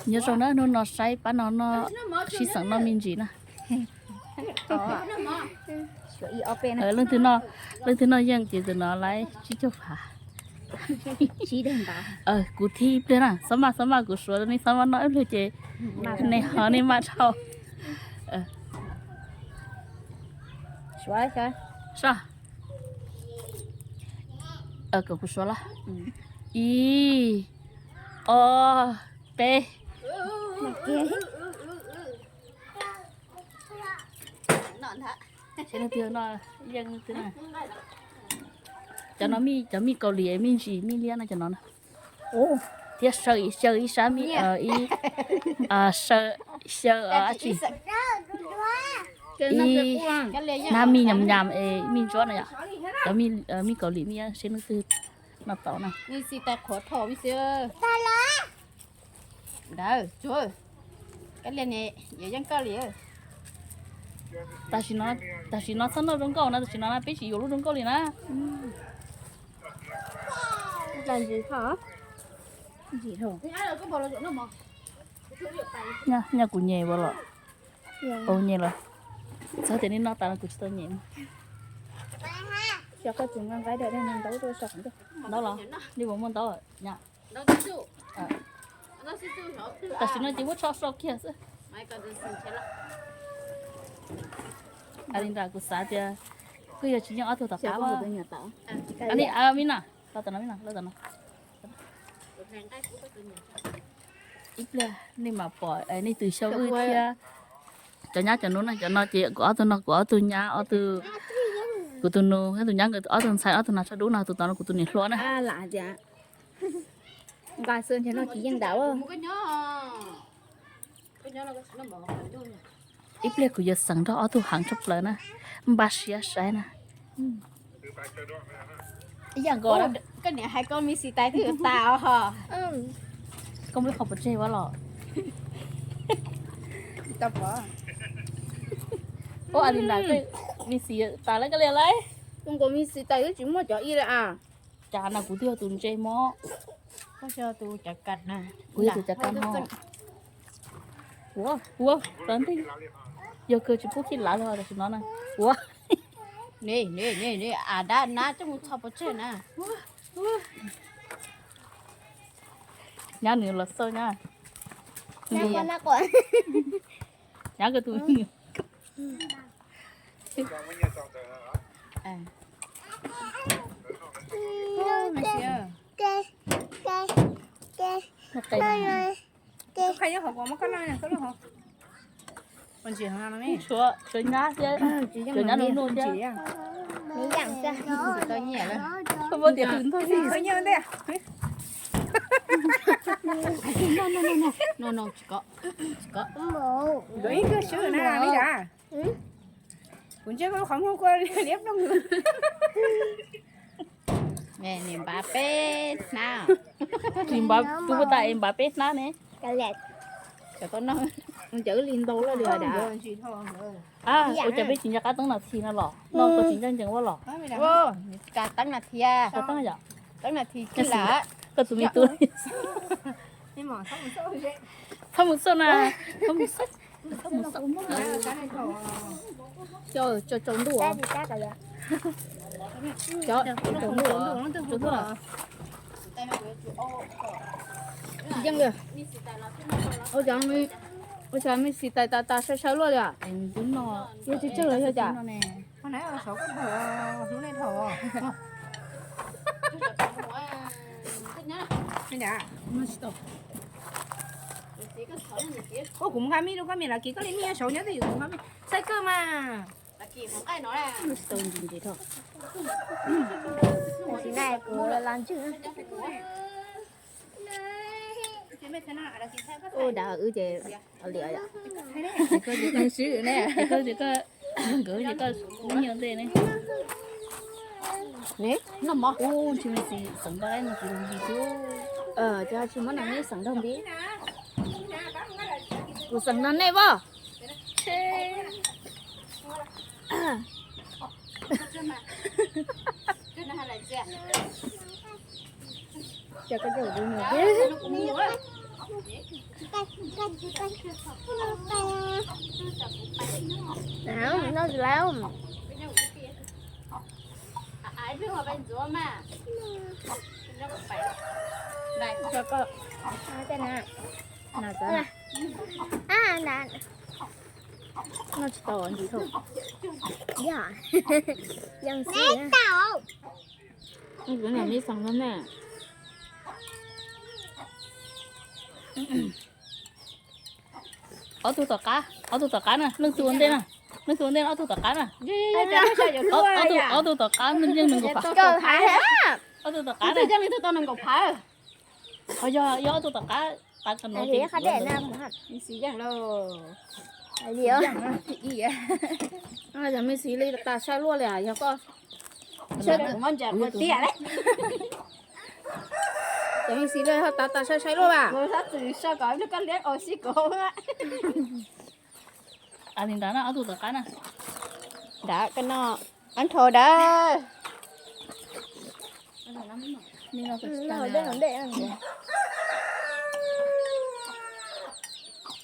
Nyob zoo na, hnub no saib pab no noj sib xeem noj me ntsis na. Leej twg noj, leej twg noj yeej ces tus no lawm tsib caug phav. Kuv thib ib pliag na, xob maj xob maj kuv suav rau nej xob maj noj ib pliag ces nej ho nej maj dhau. Kom kuv suav lawm. Ib, ob, peb. Cov no, cov mij kaus lim mij ntsis mij liab no cov no na. Thiab xyaw ib sab mij, xyaw dab tsi, ib hnab mij nyam nyam es mij ntsuab no yom. Cov mij kaus lim mij seb leej twg noj tau na. Tam sim no, tam sim no txhob noj zoo nkauj na, tam sim no na peb tsis yuav lub zoo nkauj li na. Nyaj kuv nyem ua los, ua nyem los. Txhob tias nej noj tas no kuv tsis tau nyem. Ntaub los, nej puas muaj ntaub? Tam sim no ces muab tsho so kiag xwb. A li ntawd kuv xav tias kuj yog tsis yeej ob tug tom qab. Ib pliag nej mam pom nej tus xyaw wb thiab. Cov nyab cov nub na, cov no ces kuv ob tug no kuv ob tug nyab, ob tug, kuv tus nus thiab tus nyab nkawd ob tug ntxhais ob tug nas tsho dub no, tus tod no kuv tus niam hluas na. Ib pliag kuv yuav xeem nrog ob tug heev tshaj plaws na, npaj siab saib na. Koj niam hais koj me xis tais twb yuav tas os. Koj muab lub qhov pov tseg ua los. Ua li ntawd me xis tas lawm koj li lauj. Kuv nkaus me xis tais twb tsis muaj cov ib li a. Cas no kuv twb yog tus ntse mob. Kuv yog tus cov kas mob. Ua, ua, yog kawg tsis pub khib lav los tam sim no na. Ua, a dab nab coj mus txho pov tseg na. Nyab nws los xauj nyab. Nyab koj tus. Tshuav nyab thiab, tshuav nyab nus nus thiab. Kuv ntsia koj lub qhov muag kua liab ploog. Niam npaj peb hnab. Tsis npaj, tus puag ta es npaj peb hnab ne. Cov tau noj, cov wb li ntau loj li os. Ua cas peb tsis nco qab teeb nas this no los? No koj tsis ncaj ncees ua los? Kav teeb nas this. Kav teeb yom? Teeb nas this koj tus me tub. Txhob mus xauj na. Txhob mus xauj. Cov tsaus ntuj. Cov tsaus ntuj. Yeej li. Ua cas me xis tais tas tas saw saw luaj li os? Yog tsawg tsawg los yog cas? Ua kuv mus nqa mij rau koj, me lav kiv koj li mij saud nyob twj ywm kuv nqa mij. Saib kawg mas. Tab sis kuv los ntswg. Ub, dav wb ces liam yom. Koj ces koj, nkawd ces koj, nyob ntej ne. Ub, tsis muaj xeem nrog no kuv nti xwb. Ces tsis muab no neb xeem nrog nti. Kuv xeem nrog nej as. Ces koj coj kuv mus. Noj tsis lawm. Noj tsis tau ntsis thaum. Yog, yeej xwb. Kuv niam me xeem no ne. Ob tug tom qab, ob tug tom qab na, leej twg ua ntej na, leej twg ua ntej na, ob tug tom qab na. Ob tug tom qab yeej nws nkaus phav. Ob tug tom qab na. Yog, yog ob tug tom qab, qab ka no. Yog me xis li tas sai luaj li yog koj. Cov me xis li ho tas tas sai sai luaj vas. Li ntawd na, ob tug tom qab na. Nrad koj no, ob nrho dawb.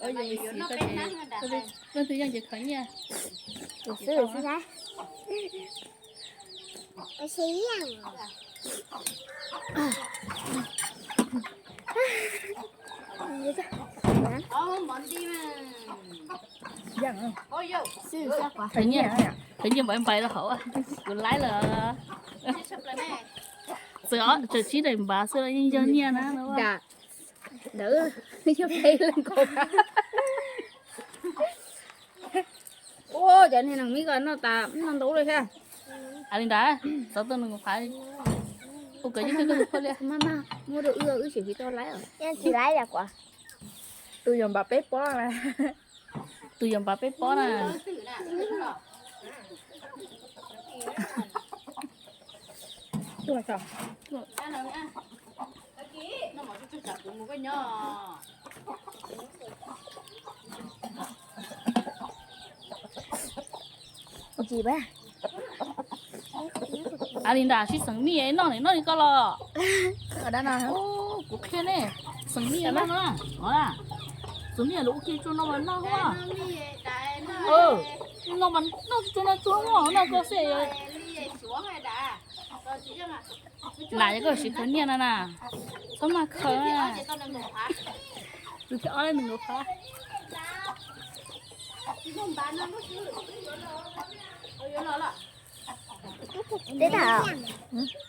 Leej twg yeej ces khawv nyiaj. Khawv nyiaj, khawv nyiaj npais npais rau hauv, kuv laib lawm. Txawm tsib daim npav xwb los yeej yog nyiaj na. Ntawd yog peb leeg nkaus. Ua cov niag neeg mib ko noj tas noj ntau li thiab. Li ntawd txov tuaj nws phav. Ua kom ib tug koj tus phauj li. Muab rau wb, wb tsis tau laib. Tsis laib yog kuv. Tus yog npav peb pob na. Tus yog npav peb pob na. Li ntawd sib xeem mij noj, noj li koj los. Kuv qhia nej, xeem mij noj no. Xeem mij lus ua ke tsuag no mas noj. Noj mas noj tsuag no tsuag no, noj koj xwb. Lam yog koj siv khawv nyiaj no na, txhob maj khawv na. Tus thib ob nws nkaus phav. Teb tag,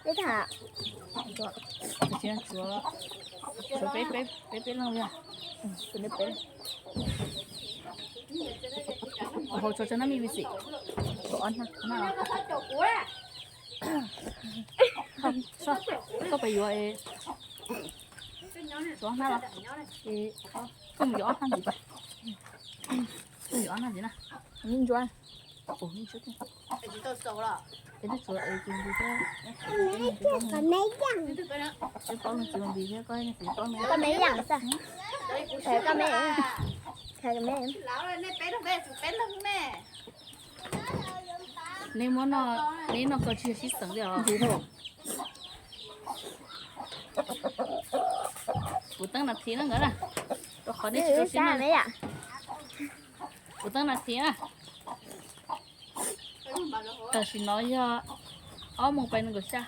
teb tag. Tsuav, tsuav peb, peb, peb leeg li. Hau tso tso nab mij me xim. Tsuav ob hnab na. Koj pais yuav, tsuav ob hnab los, koj mus yuav ob hnab ntxiv pas. Koj yuav ob hnab ntxiv na. Ntsuav. Ua, ntsuav. Peb tsuav tus ntxiv thiab, peb paub leej txiv ua ntxiv thiab, koj leej txiv paub. Neb muab noj, neb noj koj tsis yog sib xeem li os. Kuv teeb nas this na nkawd na, rau qhov neb tsis tau sib noj. Kuv teeb nas this na. Tam sim no yog ob moos pais nees nkaum xya.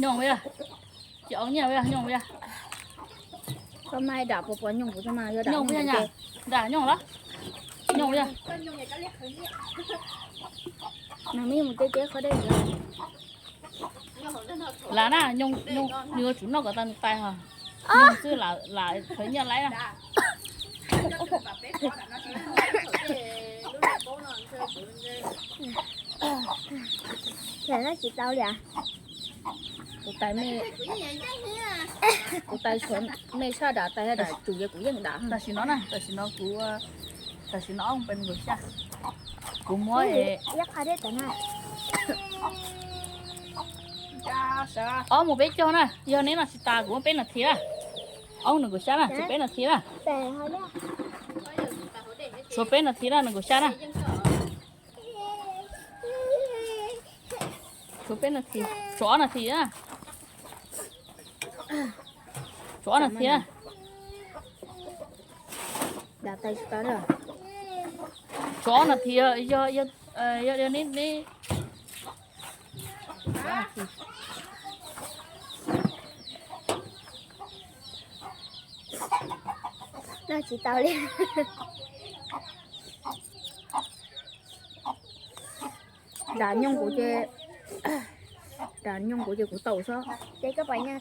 Nyooj yog, ces ob nyiaj yog nyooj yog. Koj mas dam puas puas nyooj kuv mas yog dam nyooj yog, dam nyooj los nyooj yog. Nws mus ceb ceb qhov dej. Lam na, nws yuav tsum noj kom tau nws tais os. Nws xwb lam khawv nyiaj laib na. Tsis tau li. Kuv tais me, kuv tais tshuav me sab dam, tais dam tsum ces kuv yeej dam. Tam sim no na, tam sim no kuv, tam sim no ob moos pais nees nkaum xya. Kuv muab ob moos peb caug na, yog neb noj tsis tas kuv muab peb nas this na. Ob moos nees nkaum xya na, tshuav peb nas this na. Tshuav peb nas this na, nees nkaum xya na. Tshuav peb nas this, tshuav ob nas this na. Tshuav ob nas this na. Tshuav ob nas this, yog, yog, yog neb, neb Noj tsis tau li. Nram nyoog kuv ces, nram nyoog kuv ces kuv tau xwb. Ces koj pom nyaj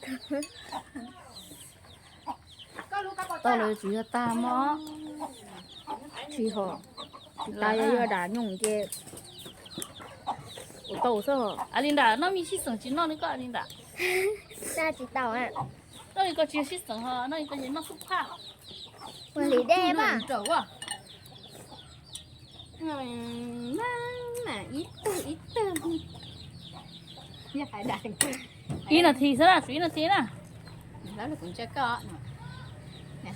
tau lawm, tsis yog tag mog. Tsis ho, tsis tas, yog yog nram nyoog ces kuv tau xwb. A li ntawd noj me sib xeem tsis noj li koj a li ntawd. Noj tsis tau. Noj li koj tsis yog sib xeem ho noj li koj ces noj xub phaj. Ua li dej mas. Ib tug ib tug. Ib nas this xwb na, tshuav ib nas this na. Kuv ntsia koj,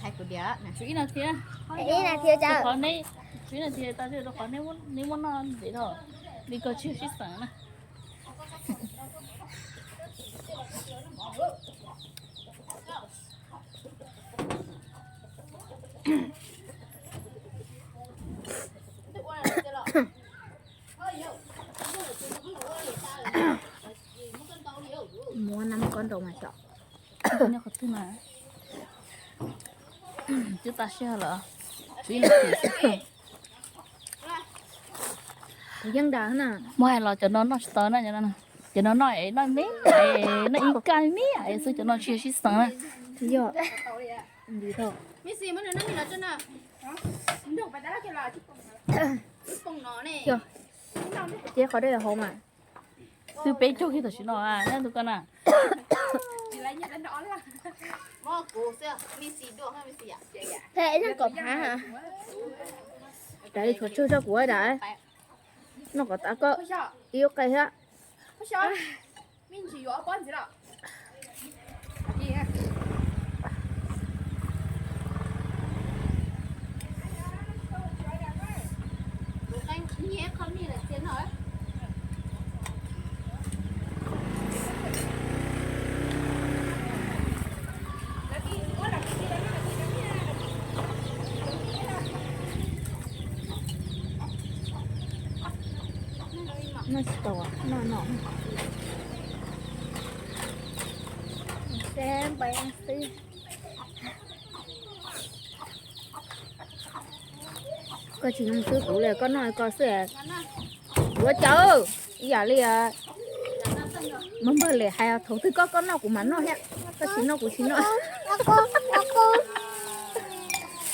hais kuv diam, tshuav ib nas this, ib nas this, tshuav ib nas this tas rau qhov neb muab noj ntxiv tau li koj tsis yog sib xeem na. Muab nab koj nrau mas xyov. Nyob qhov twg na? Twb tag sij hawm lawm. Tshuav ib nas this xwb. Kuv yeej dag na. Muab hais los cov no noj tsis tau na, cov no noj es noj me, noj ib kab me es xwb, cov no tsis yog sib xeem na. Yog. Ces qhov dej hauv mas. Twb peb caug kiag tam sim no, nyob tus koj na. Rau tshuav tsawg rau kuv dam. Noj kom tas koj ib lub qe thiab. Noj tsis tau, noj no. Seb npais xwb. Koj tsis nug xwb kuv li, koj noj koj xwb. Ua cas ib yam li muab npawg lem hais thaum twg koj koj noj kuv mam noj thiab, koj tsis noj kuv tsis noj.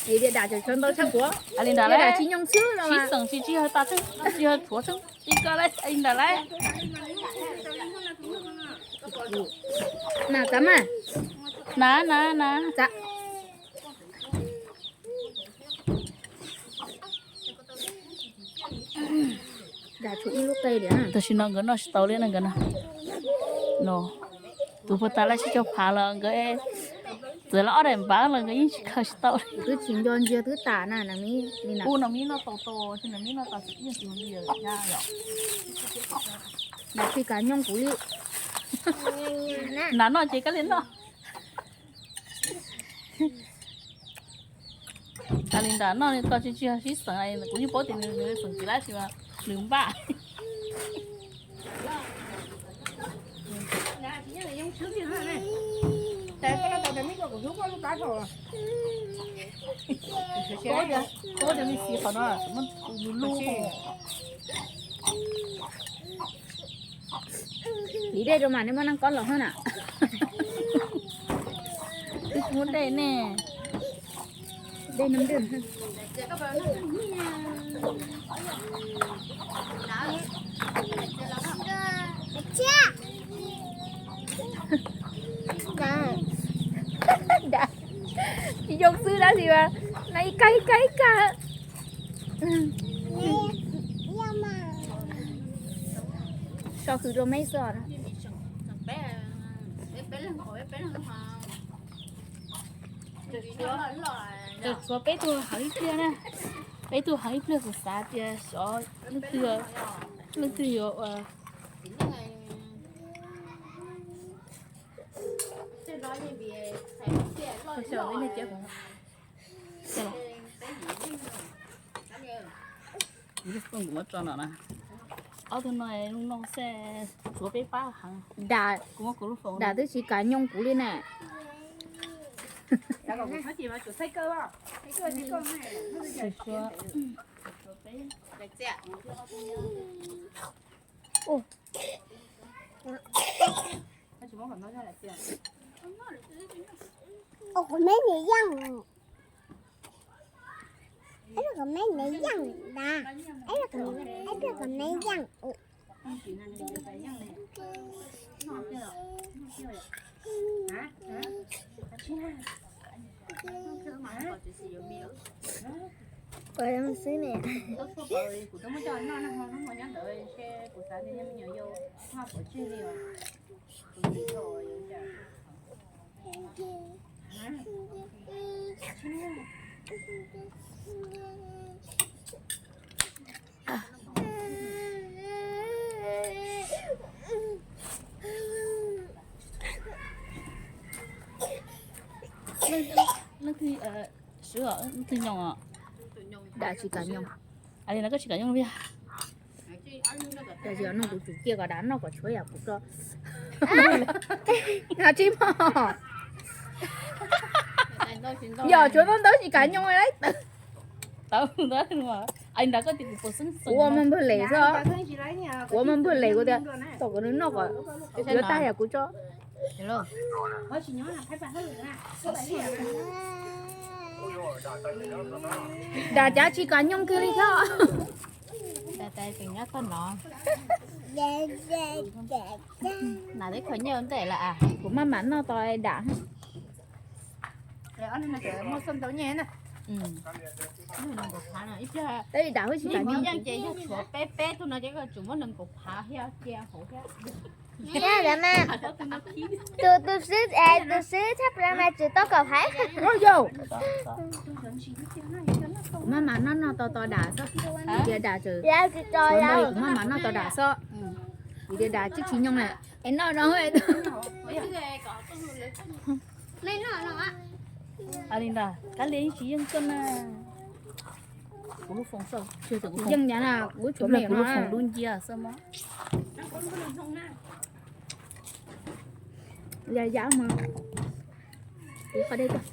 Ces tias dam tseem tshuav ntau tshaj kuv. Li ntawd tias dam tsis nyoog xwb los sib xeem tsis tsis yog tas tseeb, tsis yog tshuav tseeb. Li koj li ntawd lauj. Na txav mas. Na na na. Tam sim no nkawd noj tsis tau li na nkawd no. No, tus puag ta lab tsib caug phav los nkawd txawm los ob daim npav los nkawd yeej tsis khaws tsis tau li. Twb tsis nco ntsia twb tas na. Ub, no mib noj tau tau, no mib noj tau yeej tsis ua li yom. Nram tsis kav nyooj kuv li. Nram noj ces koj li noj. Li nram noj li koj tsis tsis yog sib xeem, kuv yeej paub tias nws xeem tsis lab sis mas nws npaj. Paub tias me xis qhov no muab lub lub. Vim dej rau mas nej muab nab kob los hab na. Twb muab dej ne. Dej nab dwj. Tsis yoo xwb dab tsi mas, no ib kag ib kag ib kag. So hwm rau meb xwb os. Tseem tshuav peb tug heev ib pliag na. Peb tug heev ib pliag kuv xav tias xyov leej twg, leej twg yuav ua. Kuv muab tso no na. Ob tug no no xwb, tshuav peb pab heev. Kuv muab kuv lub foos, dam twb tsis kam nyooj kuv li na. Ua kom meb nws yeej, ua kom meb nws yeej na, ua kom meb yeej. Ua xwb ne. Leej twg swb os, leej twg nyoos os? Dam tsis kam nyoos. Li no koj tsis kam nyoos li. Dam tsis kam nyoos, kuv tsum ciaj kom dam noj kom tshuav yam kuv tso. Tsis mog. Yog tshuav ntau ntau tsis kam nyoos li. Kuv ua mas npawg lem xwb, kuv ua mas npawg lem, kuv tias tom kom nws noj kom yuav tag yam kuv tso. Dam cav tsis kam nyoos kiag li thiab. Kuv maj mam noj tau dam. Tab sis dam hwj tsis kam nyoos. Ces yog tshuav peb peb tug no ces koj tsum muab nees nkaum phav thiab cia hauv thiab. Tus, tus swb, tus swb tshaj plaws mas tsum tau kaum phav. Kuv maj mam noj noj tau tau dam xwb. Tias dam tsum, kuv maj mam noj tau dam xwb. Vim tias dam twb tsis nyoos na. Es noj no. Li ntawd kab li yeej tsis yeej koj na. Kuv lub foos, yeej nyav na, kuv tshuav me lub foos dub ncia xwb mog. Yam yam mog. Kuv qhov dej tuaj.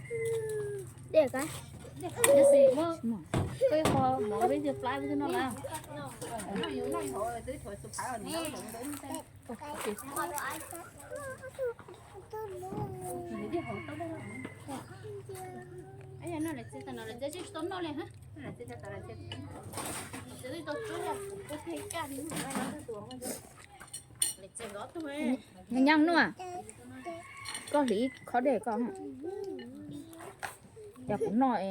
Dej, koj ib qho mov peb cia plab peb twb noj lawm. Nyob nua, koj hliv qhov dej koj. Yog kuv noj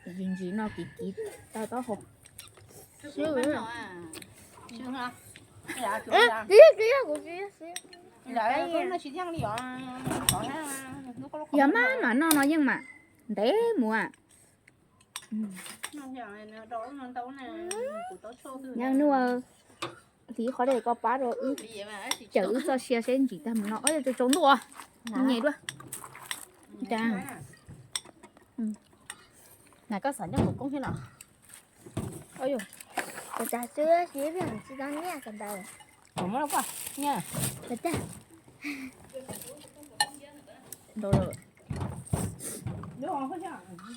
ntsis ntsis no kiv kiv tau taub hau. Yog maj mam noj no yeej mam ntev mus. Nyob nua, hliv qhov dej koj pab rau wb, cawm wb txoj sia seb ntsim tag mus no. Ob, yog tsaus ntuj, nyem dua. Na koj xav nyob puas koob thiab los? Tsis tau nyiaj kawm ntawv.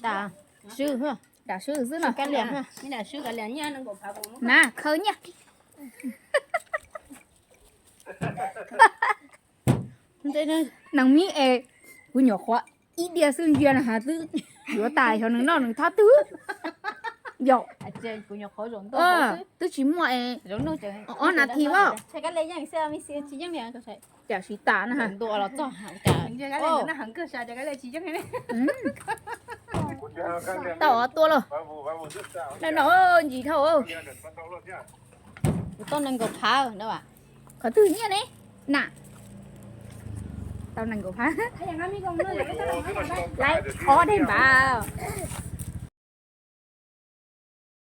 Dam swb, dam swb xwb no. Na khaws nyiaj. Neeg mib es kuv nyuam qhuav ib diav xwb ntsia na has twb yuav tas xyov nws noj nws thab twg. Yog twb tsis muaj es ob nas this as. Tam sim tas na. Tau tua los. Noj noj ntsis dhau. Kuv tau nees nkaum phav na. Qhov twg nyiaj ne? Na, tau nees nkaum phav. Laiv ob dej npav.